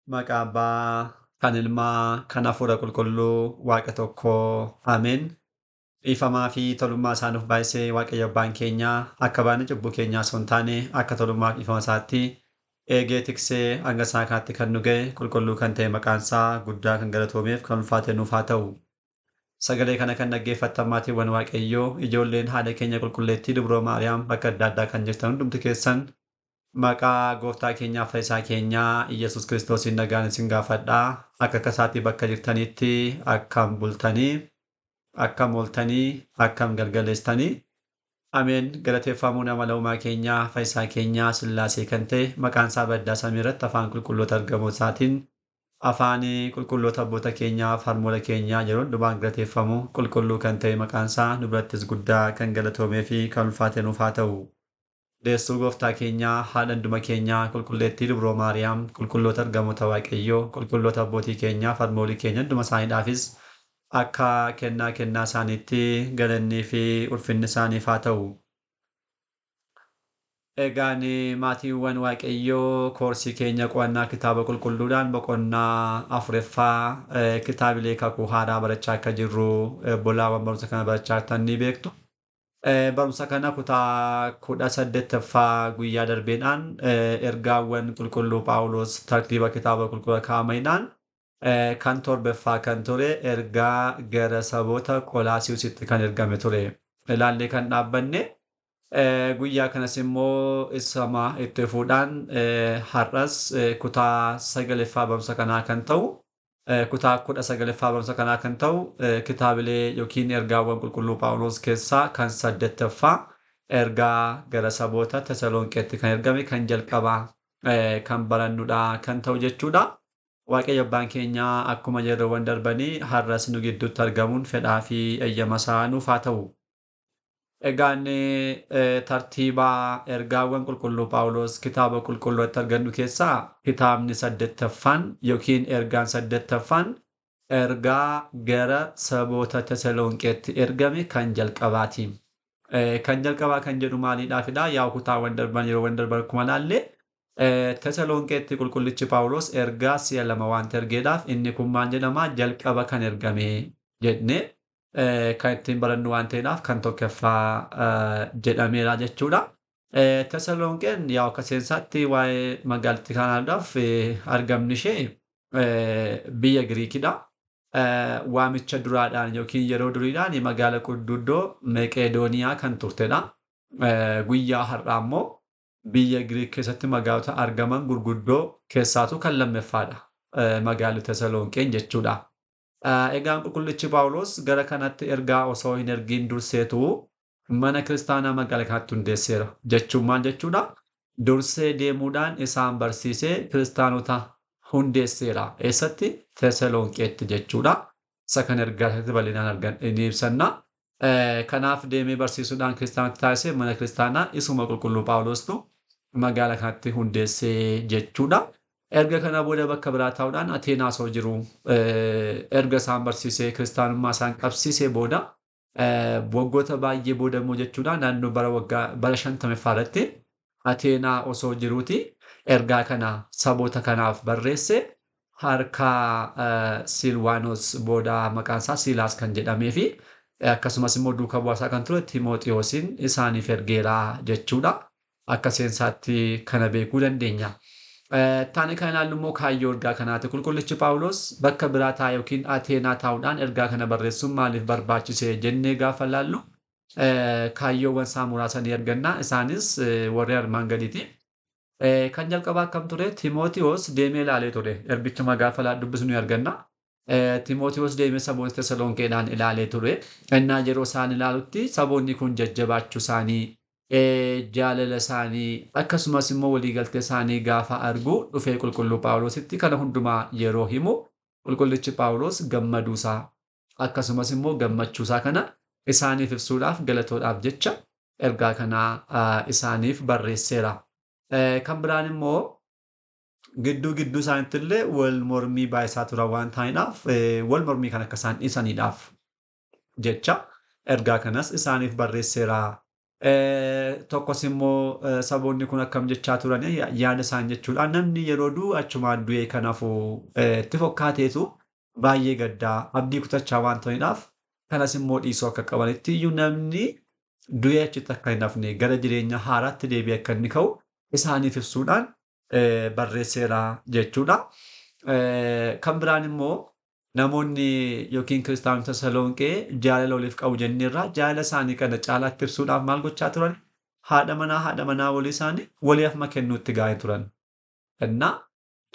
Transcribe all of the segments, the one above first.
Maqaa Abbaa, kan Ilmaa, kan Hafuura Qulqulluu, Waaqa tokkoo. Ameen. Dhiifamaa fi tolummaa isaa nuuf baay'isee Waaqayyo Abbaan keenya akka baay'ina cubbuu keenyaa osoo hin taane akka tolummaa fi dhiifama isaatti eegee tiksee hanga isaa kanatti kan nu ga'e qulqulluu kan ta'e maqaan isaa guddaa kan galatoomeef kan ulfaate nuuf haa ta'u. Sagalee kana kan dhaggeeffattan maatiiwwan Waaqayyoo, ijoolleen haadha keenya qulqulleettii Dubroo Maariyaam bakka adda addaa kan jirtan hundumti keessan maqaa gooftaa keenyaa fayyisaa keenyaa Iyyasuus Kiristoosiin nagaan isin gaafadhaa. Akka akkasaatii bakka jirtanitti akkam bultanii, akkam ooltanii, akkam galgaleessitanii. Ameen. Galateeffamuu nama uumaa keenyaa fayyisaa keenyaa Sillaasee kan ta'e maqaan isaa baddaa samii irratti afaan qulqulloota argamoo isaatiin afaan qulqulloota abboota keenyaa fi harmoota keenyaa yeroo hundumaan galateeffamu qulqulluu kan ta'e maqaan isaa nu birattis guddaa kan galatoomee fi kan ulfaate nuuf haa ta'u. Deessuu gooftaa keenyaa haadha hunduma keenyaa qulqulleettii Dubroo Maariyaam qulqulloota ergamoota Waaqayyoo qulqulloota abbootii keenyaa fi harmoolii keenya hunduma isaaniidhaafis akka kennaa kennaa isaaniitti galannii fi ulfinni isaaniif haa ta'u. Egaan maatiiwwan Waaqayyoo koorsii keenya qo'annaa kitaaba qulqulluudhaan boqonnaa afuraffaa kitaabilee kakuu haaraa barachaa akka jirru obbolaawwan barumsa kana barachaa jirtan ni beektu. Barumsa kana kutaa 18ffaa guyyaa darbeedhaan ergaawwan qulqulluu Phaawulos tartiiba kitaaba qulqulluu kaa'amaniidhaan kan torbaffaa kan ture ergaa gara saboota Qolaasiusitti kan ergame ture. Ilaallee kan dhaabbanne guyyaa kanas immoo isama itti fuudhaan har'as kutaa sagaleffaa barumsa kanaa kan ta'u kutaa 19ffaa barumsa kanaa kan ta'u kitaabilee yookiin ergaawwan qulqulluu Phaawulos keessaa kan saddeettaffaa ergaa gara saboota Tesalonqeetti kan ergame kan jalqabaa kan barannudha kan ta'u jechuudha. Waaqayyo Abbaan keenya akkuma yeroowwan darbanii har'as nu gidduutti argamuun fedhaa fi eeyyama isaa nuuf haa ta'u. Egaan tartiiba ergaawwan qulqulluu Phaawulos kitaaba qulqulluutti argannu keessaa kitaabni saddeettaffaan yookiin ergaan saddeettaffaan ergaa gara saboota Tesalonqeetti ergame kan jalqabaati. Kan jalqabaa kan jedhu maaliidhaafidha? Yaa kutaawwan darban yeroowwan darban akkuma ilaalle Tesalonqeetti qulqullichi Phaawulos ergaa si'a lama waanta ergeedhaaf inni kun maal jedhama? Jalqaba kan ergame jennee kan ittiin barannu waan ta'eedhaaf kan tokkoffaa jedhameera jechuudha. Tesalonqeen yaa akka seensaatti waa'ee magaalattii kanaadhaaf argamni ishee biyya Giriikidha. Waamicha duraadhaan yookiin yeroo duriidhaan magaala gurguddoo Meqedooniyaa kan turtedha. Guyyaa har'aa immoo biyya Giriik keessatti magaalota argaman gurguddoo keessaatu kan lammaffaadha. Magaalli Tesalonqeen jechuudha. Egaan qulqullichi Phaawulos gara kanatti ergaa osoo hin ergiin durseetu mana kiristaanaa magaalaa kanatti hundeesseera. Jechuun maal jechuudha? Dursee deemuudhaan isaan barsiisee kiristaanota hundeesseera. Eessatti? Tesalonqeetti jechuudha. Isa kan ergaa isaatti bal'inaan argan ni ibsanna. Kanaaf deemee barsiisuudhaan kiristaanota taasisee mana kiristaanaa isuma qulqulluu Phaawulostu magaalaa kanatti hundeessee jechuudha. Erga kana booda bakka biraa taa'uudhaan Ateenaa osoo jiru erga isaan barsiisee kiristaanummaa isaan qabsiisee booda waggoota baay'ee booda immoo jechuudha naannoo bara waggaa bara 50ffaa irratti Ateenaa osoo jiruuti ergaa kana saboota kanaaf barreesse harka Silwaanos booda maqaan isaa Siilaas kan jedhamee fi akkasumas immoo duuka bu'aasaa kan ture Timootewosiin isaaniif ergeera jechuudha. Akka seensaatti kana beekuu dandeenya. Taane kan ilaallu immoo kaayyoo ergaa kanaati. Qulqullichi Phaawulos bakka biraa taa'e yookiin Ateenaa taa'uudhaan ergaa kana barreessuun maaliif barbaachise jennee gaafa ilaallu kaayyoowwan isaa muraasa ni arganna. Isaanis warri armaan gadiiti. Kan jalqabaa akkam ture? Timootewos deemee ilaalee ture. Ergichuma gaafa dubbisnu ni arganna. Timootewos deemee saboota Tesalonqeedhaan ilaalee ture. Innaa yeroo isaan ilaalutti saboonni kun jajjabaachuu isaanii, jaalala isaanii akkasumas immoo waliigaltee isaanii gaafa argu dhufee qulqulluu Phaawulositti kana hundumaa yeroo himu qulqullichi Phaawulos gammaduusaa akkasumas immoo gammachuusaa kana isaaniif ibsuudhaaf galatoodhaaf jecha ergaa kanaa isaaniif barreesseera. Kan biraan immoo gidduu gidduu isaaniitti illee wal mormii baay'isaa turan waan ta'aniidhaaf wal mormii kan akka isaan dhiisaniidhaaf jecha ergaa kanas isaaniif barreesseera. Tokkos immoo saboonni kun akkam jechaa turan yaada isaan jechuudha. Namni yeroo du'u achumaan du'ee kanaafuu itti fokkaateetu baay'ee gaddaa abdii kutachaa waan ta'aniidhaaf kanas immoo dhiisuu akka qabanitti iyyuu namni du'ee achitti akka hin hafne gara jireenya haaraatti deebi'ee akka inni ka'u isaaniif ibsuudhaan barreesseera jechuudha. Kan biraan immoo namoonni yookiin kiristaanota Tasalonqee jaalala waliif qabu jenneerraa jaalala isaanii kana caalaatti ibsuudhaaf maal gochaa turan? Haadha manaa walii isaanii waliif kennuutti gaa'ee turan. Innaa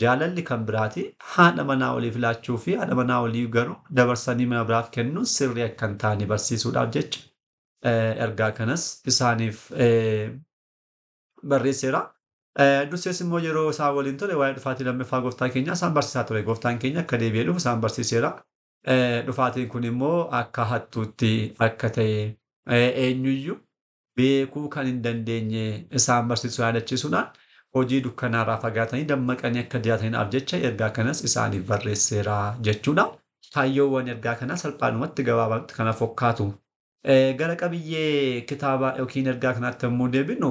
jaalalli kan biraati haadha manaa waliif laachuu fi haadha manaa walii garuu dabarsanii mana biraaf kennuun sirrii akka hin taane barsiisuudhaaf jecha ergaa kanas isaaniif barreesseera. Dursees immoo yeroo isaan waliin ture waa'ee dhufaatii lammaffaa gooftaa keenyaa isaan barsiisaa ture. Gooftaan keenya akka deebi'ee dhufu isaan barsiiseera. Dhufaatiin kun immoo akka hattuutti akka ta'e eenyuyyuu beekuu kan hin dandeenye isaan barsiisuu yaadachiisuudhaan hojii dukkanaarraa fagaatanii dammaqanii akka jiraataniidhaaf jecha ergaa kanas isaaniif barreesseera jechuudha. Kaayyoowwan ergaa kanaa salphaadhumatti gabaabatti kana fakkaatu. Gara qabiyyee kitaaba yookiin ergaa kanaatti yommuu deebinu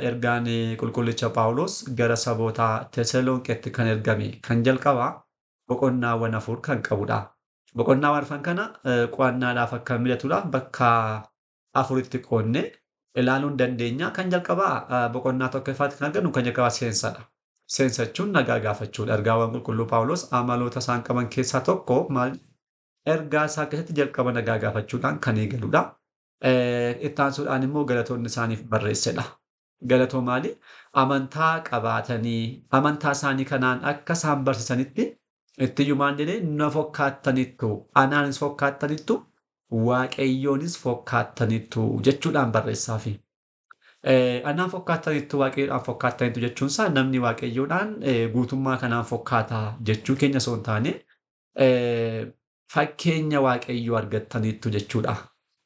ergaan qulqullicha Phaawulos gara saboota Tesalonqeetti kan ergame kan jalqabaa boqonnaawwan 4 kan qabudha. Boqonnaawwan arfan kana qo'annaadhaaf akka mijatuudhaaf bakka afuritti qoodnee ilaaluu ni dandeenya. Kan jalqabaa boqonnaa tokkoffaatti kan argannu kan jalqabaa seensadha. Seensa jechuun nagaa gaafachuudha. Ergaawwan qulqulluu Phaawulos amaloota isaan qaban keessaa tokko maal? Ergaa isaa keessatti jalqaba nagaa gaafachuudhaan kan eegaludha. Itti aansuudhaan immoo galatoonni isaaniif barreessedha. Galatoo maali? Amantaa qabaatanii amantaa isaanii kanaan akka isaan barsiisanitti ittiyyuu maal jedhee na fokkaattaniittu anaanis fokkaattaniittu waaqayyoonis fokkaattaniittu jechuudhaan barreessaafi. Anaan fokkaattaniittu waaqayyoodhaan fokkaattaniittu jechuun isaa namni waaqayyoodhaan guutummaa kanaan fokkaataa jechuu keenya osoo hin taane fakkeenya waaqayyoo argattaniittu jechuudha.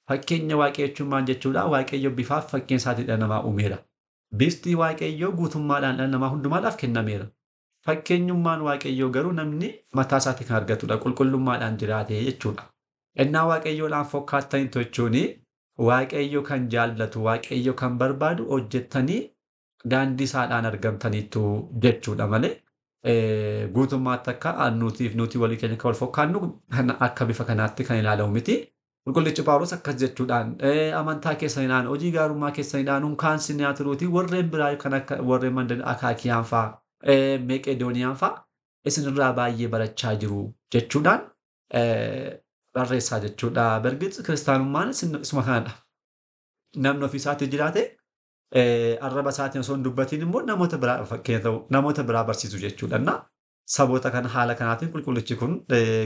Fakkeenya waaqayyoo jechuun maal jechuudha? Waaqayyo bifaaf fakkeenya isaatiin dhala namaa uumeera. Bifti waaqayyoo guutummaadhaan dhala namaa hundumaadhaaf kennameera. Fakkeenyummaan waaqayyoo garuu namni mataa isaatii kan argatudha. Qulqullummaadhaan jiraate jechuudha. Innaa waaqayyoodhaan fokkaattaniittu jechuun waaqayyo kan jaallatu, waaqayyo kan barbaadu hojjettanii daandii isaadhaan argamtaniittu jechuudha malee guutummaatti akka nuutiif nuti walii keenya akka wal fokkaannu akka bifa kanaatti kan ilaalamu miti. Qulqullichi Phaawulos akkas jechuudhaan amantaa keessaniidhaan hojii gaarummaa keessaniidhaan unkaan sinaa turuutii warreen biraa kan akka warreen mandan Akaakiyaan fa'aa Meqedooniyaan fa'aa isinirraa baay'ee barachaa jiru jechuudhaan barreessaa jechuudha. Bargit kiristaanummaan isuma kanadha. Namni ofii isaatii jiraate arraba isaatiin osoo hin dubbatiin immoo namoota biraa fakkeenya ta'u namoota biraa barsiisu jechuudha. Saboota kana haala kanaatiin qulqullichi kun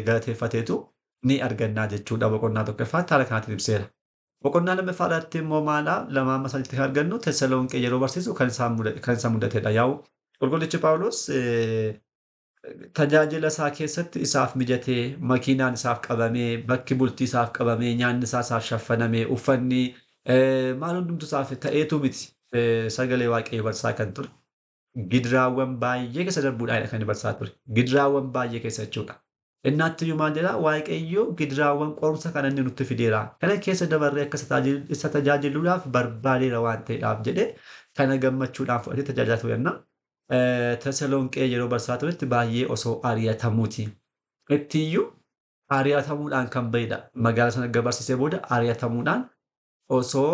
galateeffateetu ni argannaa jechuudha. Boqonnaa tokkoffaatti haala kanaatiin ibseera. Boqonnaa lammaffaa irratti immoo maala lamaan masalitti kan argannu Tesalonqee yeroo barsiisu kan isa mudatedha. Yaa'u qulqullichi Phaawulos tajaajila isaa keessatti isaaf mijatee makiinaan isaaf qabamee bakki bultii isaaf qabamee nyaanni isaa isaaf shaffanamee uffanni maal hundumtu isaaf ta'eetu miti sagalee waaqayyoo barsiisaa kan ture. Gidiraawwan baay'ee keessa darbuudhaan kan inni barsiisaa ture. Gidiraawwan baay'ee keessa jechuudha. Innaatti iyyuu maal jedhaa waaqayyo gidiraawwan qorumsa kana inni nutti fideera. Kana keessa dabarree akka isa tajaajiluudhaaf barbaadeera waan ta'eedhaaf jedhee kana gammachuudhaan fudhatee tajaajilaa ture jenna. Tasalonqee yeroo barsiisaa turetti baay'ee osoo ari'atamuuti. Ittiyyuu ari'atamuudhaan kan bahedha. Magaalaa sana erga barsiisee booda ari'atamuudhaan osoo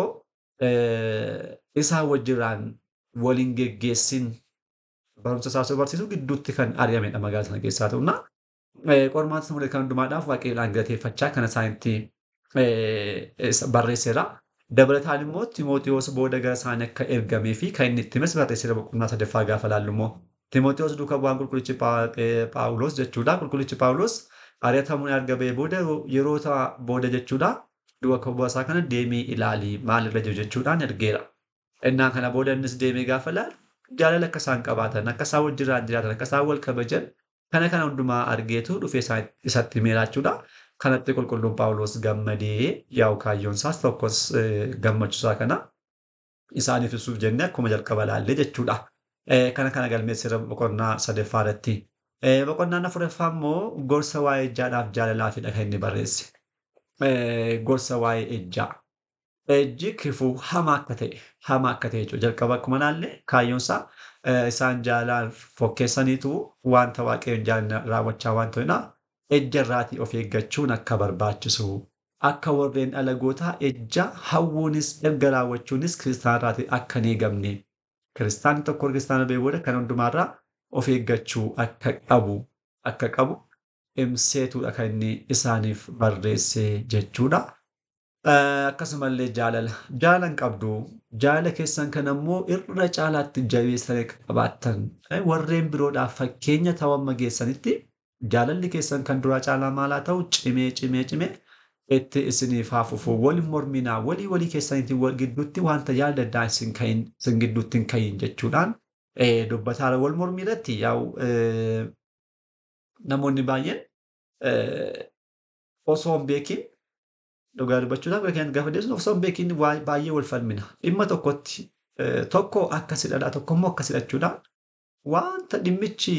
isaan wajjiraan waliin geggeessin barumsa isaa osoo barsiisu gidduutti kan ari'amedha magaalaa sana keessaa ta'unnaa. Qormaata sana kan hundumaadhaaf waaqayyoodhaan galateeffachaa kana isaanitti barreesseera. Dabalataan immoo Timootewos booda gara isaanii akka ergamee fi kan inni itti himes barreesseera boqonnaa sadaffaa gaafa laallu immoo. Timootewos duukaa bu'aan qulqullichi Phaawulos jechuudha. Qulqullichi Phaawulos ari'atamuun erga ba'ee booda yeroo booda jechuudha. Duuka bu'aa isaa kana deemii ilaali maalirra jiru jechuudhaan ergeera. Innaan kana booda innis deemee gaafa ilaalu jaalala akka isaan qabaatan, akka isaan wajjiraan jiraatan, akka isaan wal kabajan kana kana hundumaa argeetu dhufee isatti himeera jechuudha. Kanatti qulqulluun Phaawulos gammadee yaa'u kaayyoon isaas tokkos gammachuusaa kana isaaniif ibsuuf jennee akkuma jalqaba ilaallee jechuudha. Kana kana galmeesseera boqonnaa sadaffaa irratti. Boqonnaan afuraffaa immoo gorsa waa'ee ejjaadhaaf jaalalaafidha kan inni barreesse. Gorsa waa'ee ejjaa. Ejji kifuu hamaa akka ta'e jechuudha. Jalqaba akkuma ilaalle kaayyoon isaa isaan jaalalaan fokkeessaniitu wanta Waaqayyoon jaalala raawwachaa waan turanidha. Ejja irraatii of eeggachuun akka barbaachisu akka warreen alagootaa ejja hawwuunis erga raawwachuunis kiristaana irraatii akka hin eegamne kiristaanni tokko kiristaana ba'ee booda kan hundumaarraa of eeggachuu akka qabu imseetudha kan inni isaaniif barreesse jechuudha. Akkasumallee jaalala hin qabdu. Jaalala keessan kan ammoo irra caalaatti jabeessanii akka qabaattan warreen biroodhaaf fakkeenya ta'uu amma geessanitti jaalalli keessan kan duraa caalaa maal haa ta'u cimee cimee cimee itti isiniif haa fufu. Wal hin morminaa, walii walii keessaniitiin wal gidduutti wanta yaada addaa isin kahin isin gidduutti hin kahin jechuudhaan dubbataara. Wal mormii irratti yaa'u namoonni baay'een osoo hin beekin dhugaa dubbachuudhaaf gara keenyatti gaafa deebisnu osoo hin beekin baay'ee wal falmina. Dhimma tokkotti tokko akka sidhadha tokko immoo akka sidhachuudha. Wanta dhimmichi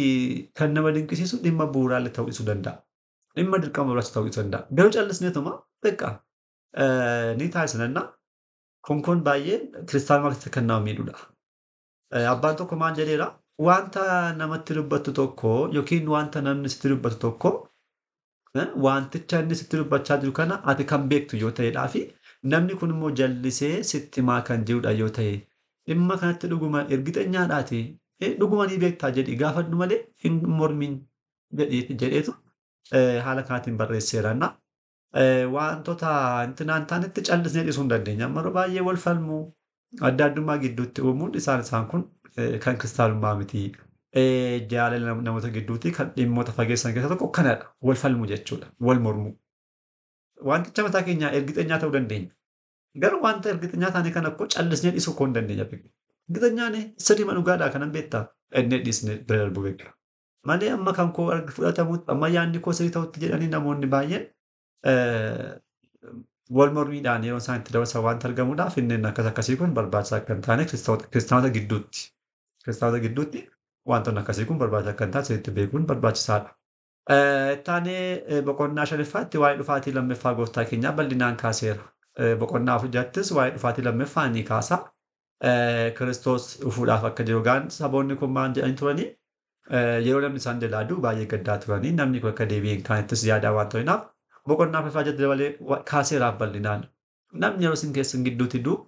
kan nama dinqisiisu dhimma bu'uuraalee ta'uu dhiisuu danda'a. Dhimma dirqama barbaachisu ta'uu dhiisuu danda'a. Garuu callisneetuma xiqqa ni taasisanna. Kun baay'ee kiristaanummaa keessatti kan nama miidhudha. Abbaan tokko maal jedheera? Wanta namatti dubbattu tokko yookiin wanta namni sitti dubbatu tokko wanticha inni sitti dubbachaa jiru kana ati kan beektu yoo ta'edhaa fi namni kun immoo jallisee sitti himaa kan jirudha yoo ta'e dhimma kanatti dhuguma ergixeenyaadhaati dhuguma ni beektaa jedhi gaafadhu malee hin mormin jedheetu haala kanaatiin barreesseera. Wantoota intinaan taanetti callisnee dhiisuu hin dandeenya. Amma yeroo baay'ee wal falmuu adda addummaa gidduutti uumuun isaan kun kan kiristaanummaa miti. Jaalala namoota gidduutti kan dhimmoota fageessan keessaa tokko kanadha. Wal falmuu jechuudha. Wal mormuu. Wanticha mataa keenyaa ergixeenyaa ta'uu dandeenya. Garuu wanta ergixeenyaa taane kana akkoo callisnee dhiisuu koo hin dandeenya. Ergixeenyaan sirrii dhugaadhaa kanan beektaa? Inni dhiisnee bira darbuu beekna. Malee amma kan koo fudhatamutti amma yaadni koo sirrii ta'utti jedhanii namoonni baay'een wal mormiidhaan yeroo isaan itti dabarsan waanta argamuudhaaf inni akkas akkasii kun barbaachisaa akka hin taane kiristaanota gidduutti wantoonni akkasii kun barbaachisaa akka hin taane sirriitti beekuun barbaachisaadha. Taanee boqonnaa shanaffaatti waa'ee dhufaatii lammaffaa gooftaa keenyaa bal'inaan kaaseera. Boqonnaa afurjaattis waa'ee dhufaatii lammaffaa ni kaasa. Kiristoos dhufuudhaaf akka jiru gaan saboonni kun maal jedhanii turanii yeroo namni isaan jalaa du'u baay'ee gaddaa turanii namni kun akka deebi'ee hin kaanettis yaadaa waan turaniif boqonnaa afuraffaa jalatti dabalee kaaseeraaf bal'inaan. Namni yeroo isin keessan gidduutti du'u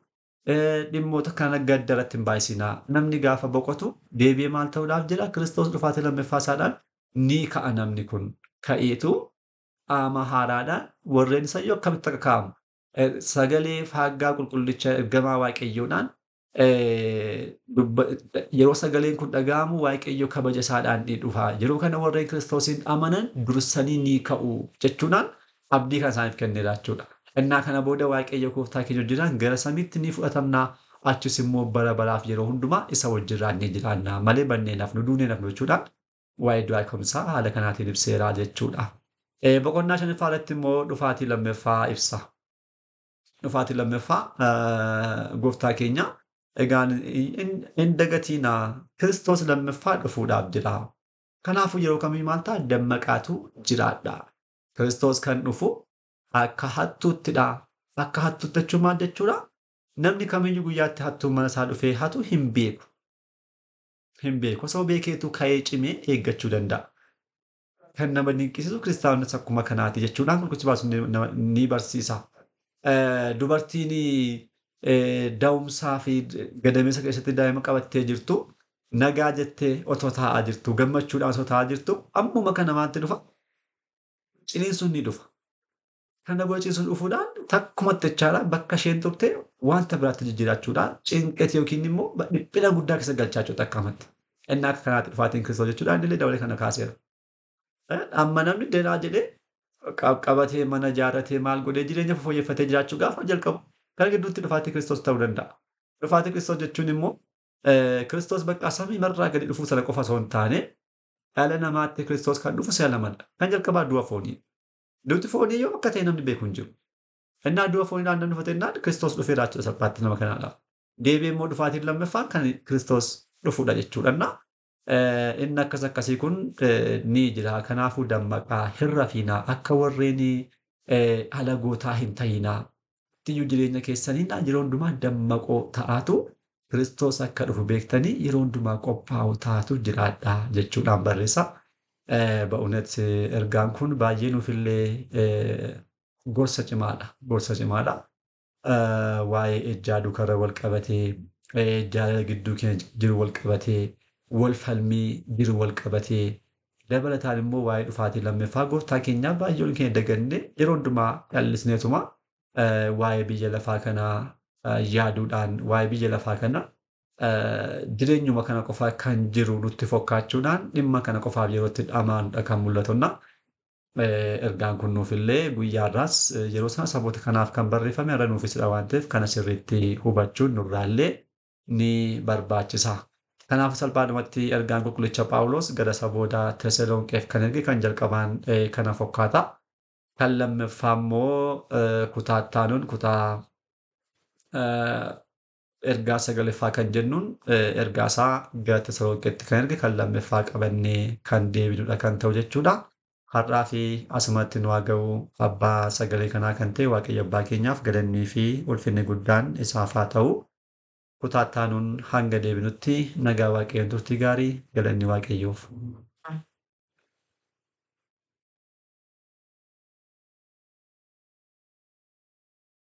dhimmoota kana gadda irratti hin baay'isinaa. Namni gaafa boqotu deebi'ee maal ta'uudhaaf jira? Kiristoos dhufaatii lammaffaa isaadhaan ni ka'a namni kun. Ka'eetu qaama haaraadhaan warreen isa iyyuu akkamitti akka ka'amu sagalee faaggaa qulqullicha ergamaa Waaqayyoodhaan yeroo sagaleen kun dhaga'amu Waaqayyo kabaja isaadhaan ni dhufa. Yeroo kana warreen Kiristoosiin amanan dursanii ni ka'u jechuudhaan abdii kan isaaniif kenneera jechuudha. Innaa kana booda Waaqayyo gooftaa keenya wajjinaan gara samiitti ni fudhatamna. Achis immoo bara baraaf yeroo hundumaa isa wajjirraan ni jiraanna malee banneen hafnu duuneen hafnu jechuudhaan waa'ee du'aa ka'umsaa haala kanaatiin ibseera jechuudha. Boqonnaa shanaffaa irratti immoo dhufaatii lammaffaa ibsa. Dhufaatii lammaffaa gooftaa keenya egaan hin dagatiinaa Kiristoos lammaffaa dhufuudhaaf jira. Kanaafuu yeroo kamiyyuu maal ta'a dammaqaatu jiraadha. Kiristoos kan dhufu akka hattuuttidha. Akka hattuutti jechuun maal jechuudha? Namni kamiyyuu guyyaatti hattuun mana isaa dhufee hatu hin beeku. Hin beeku. Osoo beekeetu ka'ee cimee eeggachuu danda'a. Kan nama dinqisiisu kiristaanonni akkuma kanaati jechuudhaan qulqullichi baasuun ni barsiisa. Dubartiin da'umsaa fi gadameessa keessatti daa'ima qabattee jirtu nagaa jettee otoo taa'aa jirtu gammachuudhaan osoo taa'aa jirtu ammuma kana maaltu dhufa? Ciniinsuun ni dhufa. Kana booda ciniinsuun dhufuudhaan takkumatti jechaadha bakka isheen turte wanta biraatti jijjiirachuudhaan cinqeeti yookiin immoo dhiphina guddaa keessa galchaa jechuudha akkamatti. Inni akka kanaatti dhufaatiin Kiristoos jechuudhaan illee dabalee kana kaaseera. Amma namni danaa jedhee qabatee mana ijaarratee maal godhee jireenya fooyyeffatee jiraachuu gaafa jalqabu kana gidduutti dhufaatii Kiristoos ta'uu danda'a. Dhufaatii Kiristoos jechuun immoo Kiristoos bakka samii marraa gadi dhufuu sana qofa osoo hin taane dhala namaatti Kiristoos kan dhufu si'a lamadha. Kan jalqabaa du'a foonii. Duuti foonii yoo akka ta'e namni beeku hin jiru. Innaa du'a fooniidhaan namni dhufate innaan Kiristoos dhufee jechuudha salphaatti nama kanaadhaaf. Deebi'ee immoo dhufaatiin lammaffaan kan Kiristoos dhufuudha jechuudha. Inni akkas akkasii kun ni jira. Kanaafuu dammaqaa hin rafiinaa akka warreen alagootaa hin ta'inaa. Iyyuu jireenya keessaniin yeroo hundumaa dammaqoo ta'aatu Kiristoos akka dhufu beektanii yeroo hundumaa qophaa'u taatu jiraadhaa jechuudhaan barreessa. በእውነት ergaan kun baay'ee nuufillee gorsa cimaadha. Gorsa cimaadha. Waa'ee ejjaa duukarra wal qabatee, jaalala gidduu keenya jiru wal qabatee, wal falmii jiru wal qabatee, dabalataan immoo waa'ee dhufaatii lammaffaa gooftaa keenyaa baay'een keenya dagannee yeroo hundumaa callisneetuma waa'ee biyya lafaa kanaa yaaduudhaan waa'ee biyya lafaa kana jireenyuma kana qofa kan jiru nutti fokkaachuudhaan dhimma kana qofaaf yeroo itti dhamaanudha kan mul'atudha. Ergaan kun nuufillee guyyaarraas yeroo sana saboota kanaaf kan barreeffame har'a nuufisidha waan ta'eef kana sirriitti hubachuun nurraallee ni barbaachisa. Kanaaf salphaadhumatti ergaan qulqullicha Phaawulos gara saboota Teselonqeef kan erge kan jalqabaan kana fakkaata. Kan lammaffaa immoo kutaa ittaanuun kutaa ergaa sagalaffaa kan jennuun ergaa isaa gara Tesalonqeetti kan erge kan lammaffaa qabannee kan deebinudha kan ta'u jechuudha. Har'aa fi asumatti nu haa ga'u. Abbaa sagalee kanaa kan ta'e Waaqayyo abbaa keenyaaf galannii fi ulfinni guddaan isaaf haa ta'u. Kutaa ittaanuun hanga deebinutti nagaa Waaqayyoon turtii gaarii, galanni Waaqayyoof.